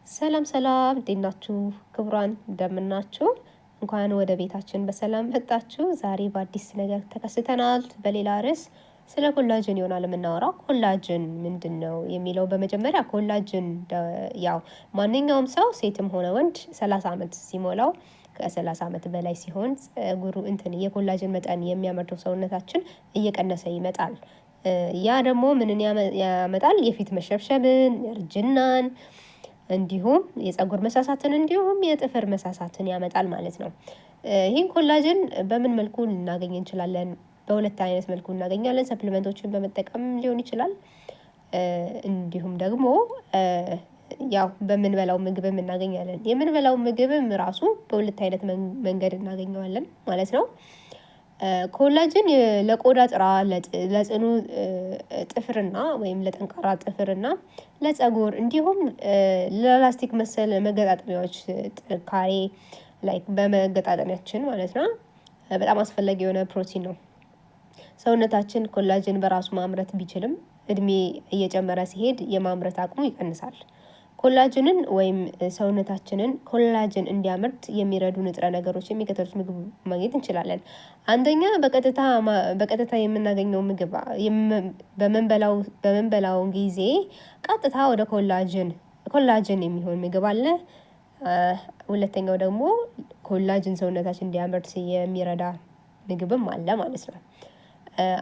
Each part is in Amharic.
ሰላም ሰላም፣ እንዴት ናችሁ? ክቡራን እንደምናችሁ። እንኳን ወደ ቤታችን በሰላም መጣችሁ። ዛሬ በአዲስ ነገር ተከስተናል። በሌላ ርዕስ ስለ collagen ይሆናል የምናወራው። Collagen ምንድን ነው የሚለው፣ በመጀመሪያ collagen ያው ማንኛውም ሰው ሴትም ሆነ ወንድ 30 ዓመት ሲሞላው፣ ከ30 ዓመት በላይ ሲሆን ጸጉሩ እንትን የ collagen መጠን የሚያመርተው ሰውነታችን እየቀነሰ ይመጣል። ያ ደግሞ ምንን ያመጣል? የፊት መሸብሸብን፣ እርጅናን፣ እንዲሁም የፀጉር መሳሳትን እንዲሁም የጥፍር መሳሳትን ያመጣል ማለት ነው። ይህን collagen በምን መልኩ ልናገኝ እንችላለን? በሁለት አይነት መልኩ እናገኛለን። Supplement ኦችን በመጠቀም ሊሆን ይችላል። እንዲሁም ደግሞ ያው በምንበላው ምግብም እናገኛለን። የምንበላው ምግብም ራሱ በሁለት አይነት መንገድ እናገኘዋለን ማለት ነው። Collagen ለቆዳ ጥራት፣ ለጽኑ ጥፍርና ወይም ለጠንካራ ጥፍርና ለፀጉር እንዲሁም ለላስቲክ መሰል መገጣጠሚያዎች ጥንካሬ፣ like በመገጣጠሚያችን ማለት ነው፣ በጣም አስፈላጊ የሆነ ፕሮቲን ነው። ሰውነታችን collagen በራሱ ማምረት ቢችልም እድሜ እየጨመረ ሲሄድ የማምረት አቅሙ ይቀንሳል። Collagen ን ወይም ሰውነታችንን collagen እንዲያመርት የሚረዱ ንጥረ ነገሮች የሚከተሉት ምግብ ማግኘት እንችላለን። አንደኛ በቀጥታ የምናገኘው ምግብ በምንበላው ጊዜ ቀጥታ ወደ collagen የሚሆን ምግብ አለ። ሁለተኛው ደግሞ collagen ሰውነታችን እንዲያመርት የሚረዳ ምግብም አለ ማለት ነው።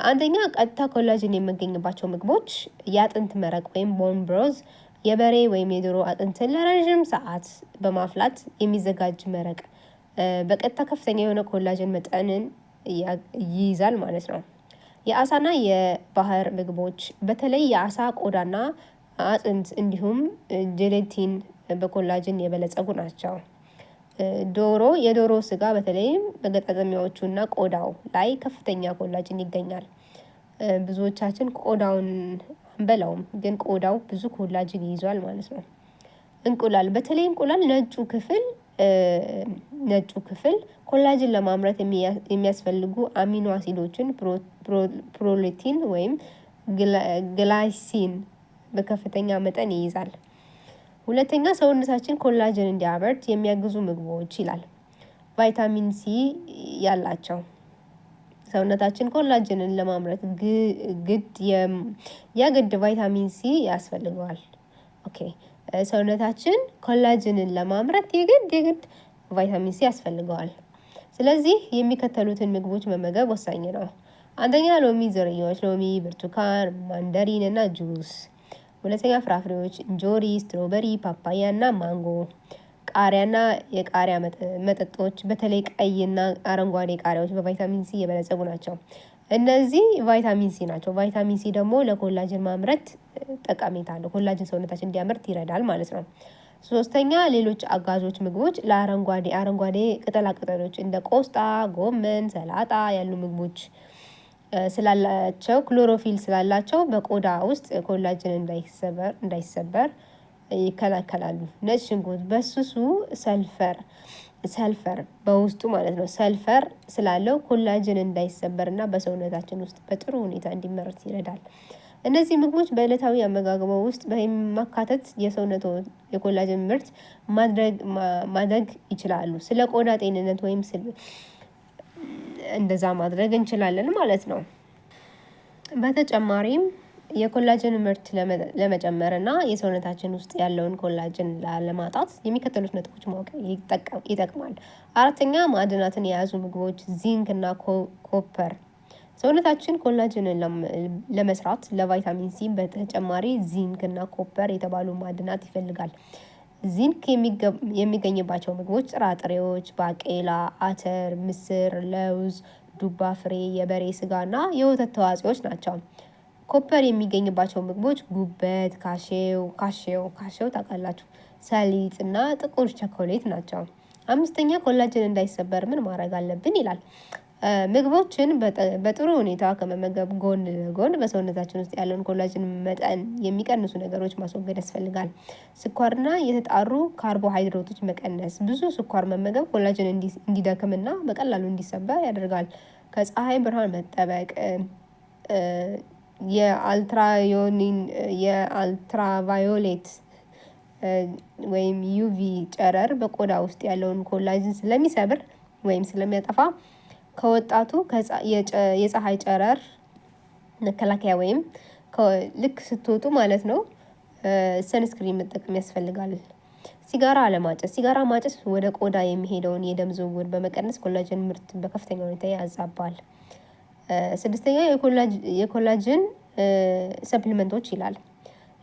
አንደኛ ቀጥታ collagen የሚገኝባቸው ምግቦች የአጥንት መረቅ ወይም bone broth፣ የበሬ ወይም የዶሮ አጥንትን ለረዥም ሰዓት በማፍላት የሚዘጋጅ መረቅ በቀጥታ ከፍተኛ የሆነ collagen መጠንን ይይዛል ማለት ነው። የአሳና የባህር ምግቦች፣ በተለይ የአሳ ቆዳና አጥንት እንዲሁም gelatin በ collagen የበለፀጉ ናቸው። የዶሮ ስጋ በተለይም መገጣጠሚያዎቹና ቆዳው ላይ ከፍተኛ collagen ይገኛል። ብዙዎቻችን ቆዳውን አንበላውም፣ ግን ቆዳው ብዙ collagen ይይዟል ማለት ነው። እንቁላል፣ በተለይ እንቁላል ነጩ ክፍል collagen ለማምረት የሚያስፈልጉ አሚኖ አሲዶችን proline ወይም glycine በከፍተኛ መጠን ይይዛል። ሁለተኛ ሰውነታችን collagen እንዲያመርት የሚያግዙ ምግቦች ይላል። ቫይታሚን ሲ ያላቸው፣ ሰውነታችን collagen ን ለማምረት ግድ የግድ ቫይታሚን ሲ ያስፈልገዋል። Okay፣ ሰውነታችን collagen ን ለማምረት የግድ የግድ ቫይታሚን ሲ ያስፈልገዋል። ስለዚህ የሚከተሉትን ምግቦች መመገብ ወሳኝ ነው። አንደኛ ሎሚ ዝርያዎች፣ ሎሚ፣ ብርቱካን፣ mandarin እና ጁስ። ሁለተኛ ፍራፍሬዎች፣ እንጆሪ፣ strawberry፣ ፓፓያ እና ማንጎ። ቃሪያና የቃሪያ መጠጦች፣ በተለይ ቀይና አረንጓዴ ቃሪያዎች በቫይታሚን ሲ የበለፀጉ ናቸው። እነዚህ ቫይታሚን ሲ ናቸው። ቫይታሚን ሲ ደግሞ ለ collagen ማምረት ጠቀሜታ አለው። Collagen ሰውነታችን እንዲያመርት ይረዳል ማለት ነው። ሶስተኛ ሌሎች አጋዦች ምግቦች ለአረንጓዴ አረንጓዴ ቅጠላ ቅጠሎች እንደ ቆስጣ፣ ጎመን፣ ሰላጣ ያሉ ምግቦች ስላላቸው፣ ክሎሮፊል ስላላቸው በቆዳ ውስጥ collagen እንዳይሰበር ይከላከላሉ። ነጭ ሽንኩርት በስሱ ሰልፈር በውስጡ ማለት ነው፣ ሰልፈር ስላለው collagen እንዳይሰበርና በሰውነታችን ውስጥ በጥሩ ሁኔታ እንዲመረት ይረዳል። እነዚህ ምግቦች በእለታዊ አመጋገቦ ውስጥ በማካተት የሰውነቶ የ collagen ምርት ማድረግ ይችላሉ። ስለ ቆዳ ጤንነት ወይም እንደዛ ማድረግ እንችላለን ማለት ነው። በተጨማሪም የ collagen ምርት ለመጨመር እና የሰውነታችን ውስጥ ያለውን collagen ላለማጣት የሚከተሉት ነጥቦች ማወቅ ይጠቅማል። አራተኛ ማዕድናትን የያዙ ምግቦች፣ ዚንክ እና copper። ሰውነታችን collagen ን ለመስራት ለቫይታሚን ሲ በተጨማሪ ዚንክ እና copper የተባሉ ማዕድናት ይፈልጋል። ዚንክ የሚገኝባቸው ምግቦች ጥራጥሬዎች፣ ባቄላ፣ አተር፣ ምስር፣ ለውዝ፣ ዱባ ፍሬ፣ የበሬ ስጋና የወተት ተዋጽኦች ናቸው። Copper የሚገኝባቸው ምግቦች ጉበት፣ cashew፣ cashew፣ cashew ታውቃላችሁ፣ ሰሊጥ እና ጥቁር ቸኮሌት ናቸው። አምስተኛ collagen እንዳይሰበር ምን ማድረግ አለብን ይላል። ምግቦችን በጥሩ ሁኔታ ከመመገብ ጎን ለጎን በሰውነታችን ውስጥ ያለውን collagen መጠን የሚቀንሱ ነገሮች ማስወገድ ያስፈልጋል። ስኳርና የተጣሩ ካርቦሃይድሬቶች መቀነስ፣ ብዙ ስኳር መመገብ collagen እንዲደክምና በቀላሉ እንዲሰበር ያደርጋል። ከፀሀይ ብርሃን መጠበቅ፣ የአልትራዮኒን የአልትራቫዮሌት ወይም UV ጨረር በቆዳ ውስጥ ያለውን collagen ስለሚሰብር ወይም ስለሚያጠፋ ከወጣቱ የፀሀይ ጨረር መከላከያ ወይም ልክ ስትወጡ ማለት ነው sunscreen መጠቀም ያስፈልጋል። ሲጋራ አለማጨስ፣ ሲጋራ ማጨስ ወደ ቆዳ የሚሄደውን የደም ዝውውር በመቀነስ collagen ምርት በከፍተኛ ሁኔታ ያዛባል። ስድስተኛ የ collagen supplement ኦች ይላል።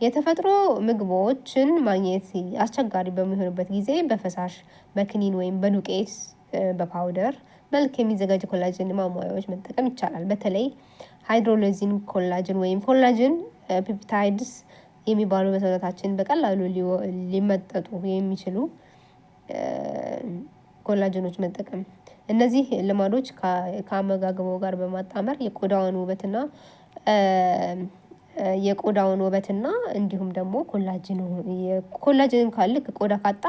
የተፈጥሮ ምግቦችን ማግኘት አስቸጋሪ በሚሆንበት ጊዜ በፈሳሽ፣ በክኒን ወይም በዱቄት፣ በ powder መልክ የሚዘጋጅ collagen ማሟያዎች መጠቀም ይቻላል። በተለይ hydrolyzing collagen ወይም collagen peptides የሚባሉ በሰውነታችን በቀላሉ ሊመጠጡ የሚችሉ collagen ኦች መጠቀም። እነዚህ ልማዶች ከአመጋገቡ ጋር በማጣመር የቆዳውን ውበትና እንዲሁም ደግሞ collagen ካለ ቆዳ ካጣ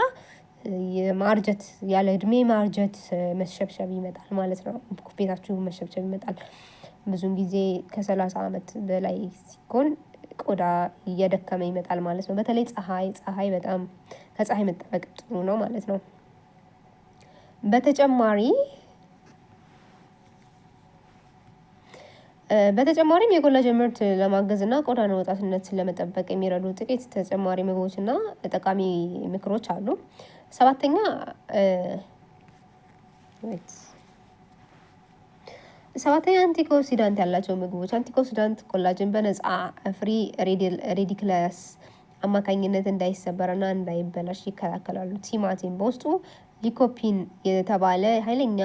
የማርጀት፣ ያለ እድሜ ማርጀት፣ መሸብሸብ ይመጣል ማለት ነው። ፊታችሁ መሸብሸብ ይመጣል። ብዙን ጊዜ ከ30 አመት በላይ ሲኮን ቆዳ እየደከመ ይመጣል ማለት ነው። በተለይ ፀሀይ፣ ፀሀይ በጣም ከፀሀይ መጠበቅ ጥሩ ነው ማለት ነው። በተጨማሪም የ collagen ምርት ለማገዝ እና ቆዳን ወጣትነት ለመጠበቅ የሚረዱ ጥቂት ተጨማሪ ምግቦች እና ጠቃሚ ምክሮች አሉ። ሰባተኛ antioxidant ያላቸው ምግቦች። Antioxidant collagen በነፃ free radicals አማካኝነት እንዳይሰበርና እንዳይበላሽ ይከላከላሉ። ቲማቲም በውስጡ lycopene የተባለ ኃይለኛ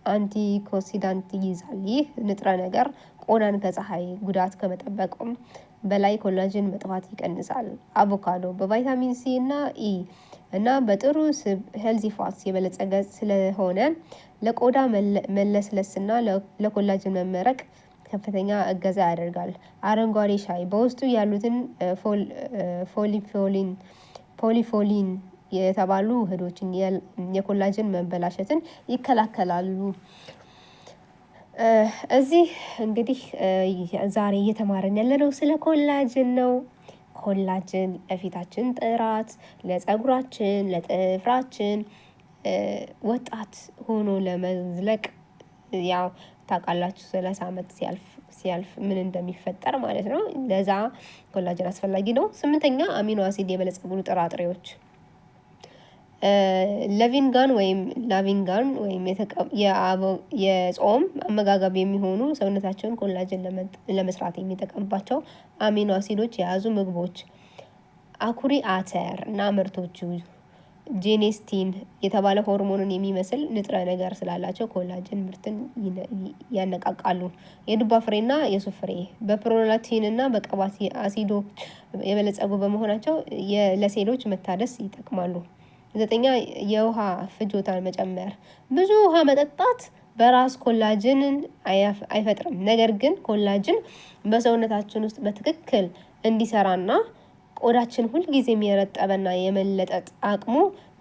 antioxidant ይይዛል። ይህ ንጥረ ነገር ቆዳን ከፀሐይ ጉዳት ከመጠበቁም በላይ collagen መጥፋት ይቀንሳል። አቮካዶ በቫይታሚን C እና E እና በጥሩ ስብ healthy fats የበለፀገ ስለሆነ ለቆዳ መለስለስና ለ collagen መመረቅ ከፍተኛ እገዛ ያደርጋል። አረንጓዴ ሻይ በውስጡ ያሉትን polyphenol የተባሉ ውህዶችን የ collagen መበላሸትን ይከላከላሉ። እዚህ እንግዲህ ዛሬ እየተማርን ያለነው ስለ collagen ነው። Collagen ለፊታችን ጥራት፣ ለፀጉራችን፣ ለጥፍራችን ወጣት ሆኖ ለመዝለቅ፣ ያው ታውቃላችሁ 30 አመት ሲያልፍ ምን እንደሚፈጠር ማለት ነው። ለዛ collagen አስፈላጊ ነው። ስምንተኛ amino acid የበለፀጉ ጥራጥሬዎች። ለ vegan ወይም ለ vegan ወይም የጾም አመጋገብ የሚሆኑ ሰውነታቸውን collagen ለመስራት የሚጠቀምባቸው amino acid ኦች የያዙ ምግቦች አኩሪ አተር እና ምርቶቹ genistein የተባለ ሆርሞንን የሚመስል ንጥረ ነገር ስላላቸው collagen ምርትን ያነቃቃሉ። የዱባ ፍሬና የሱፍ ፍሬ በፕሮላቲን እና በቅባት አሲዶች የበለፀጉ በመሆናቸው ለሴሎች መታደስ ይጠቅማሉ። ዘጠኛ የውሃ ፍጆታን መጨመር። ብዙ ውሃ መጠጣት በራስ collagen ን አይፈጥርም። ነገር ግን collagen በሰውነታችን ውስጥ በትክክል እንዲሰራና ቆዳችን ሁልጊዜም የረጠበና የመለጠጥ አቅሙ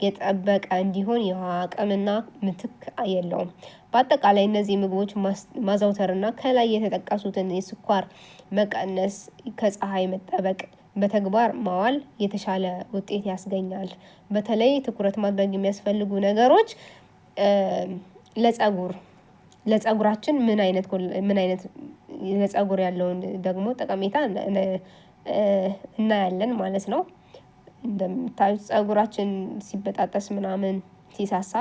የጠበቀ እንዲሆን የውሃ አቅምና ምትክ የለውም። በአጠቃላይ እነዚህ ምግቦች ማዘውተርና ከላይ የተጠቀሱትን የስኳር መቀነስ፣ ከፀሀይ መጠበቅ በተግባር ማዋል የተሻለ ውጤት ያስገኛል። በተለይ ትኩረት ማድረግ የሚያስፈልጉ ነገሮች ለፀጉራችን ምን አይነት ለፀጉር ያለውን ደግሞ ጠቀሜታ እናያለን ማለት ነው። እንደምታዩት ፀጉራችን ሲበጣጠስ ምናምን ሲሳሳ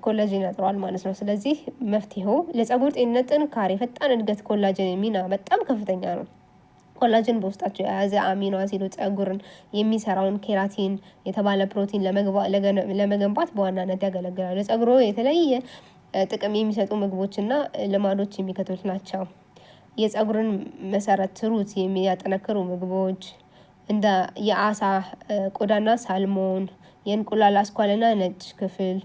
collagen ያጥረዋል ማለት ነው። ስለዚህ መፍትሄው ለፀጉር ጤንነት፣ ጥንካሬ፣ ፈጣን እድገት collagen ሚና በጣም ከፍተኛ ነው። Collagen በውስጣቸው የያዘ amino acid ኦ ፀጉርን የሚሰራውን keratin የተባለ ፕሮቲን ለመገንባት በዋናነት ያገለግላል። ለፀጉሮ የተለየ ጥቅም የሚሰጡ ምግቦችና ልማዶች የሚከተሉት ናቸው። የፀጉርን መሰረት root የሚያጠነክሩ ምግቦች እንደ የአሳ ቆዳና salmon፣ የእንቁላል አስኳልና ነጭ ክፍል፣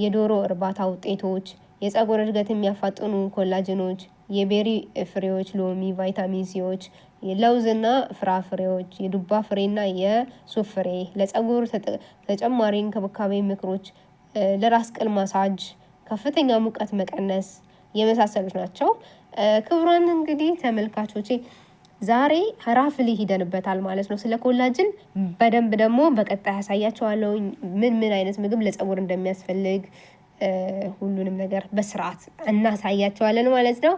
የዶሮ እርባታ ውጤቶች፣ የፀጉር እድገት የሚያፋጥኑ collagen ኦች፣ የ berry ፍሬዎች፣ ሎሚ፣ ቫይታሚን C ዎች፣ የለውዝና ፍራፍሬዎች፣ የዱባ ፍሬና የሱፍ ፍሬ። ለፀጉር ተጨማሪ እንክብካቤ ምክሮች ለራስ ቅል ማሳጅ፣ ከፍተኛ ሙቀት መቀነስ የመሳሰሉት ናቸው። ክቡራን እንግዲህ ተመልካቾቼ ዛሬ roughly ሂደንበታል ማለት ነው ስለ collagen። በደንብ ደግሞ በቀጣይ ያሳያቸዋለሁ ምን ምን አይነት ምግብ ለጸጉር እንደሚያስፈልግ፣ ሁሉንም ነገር በስርዓት እናሳያቸዋለን ማለት ነው።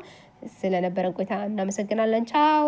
ስለነበረን ቆይታ እናመሰግናለን። ቻው።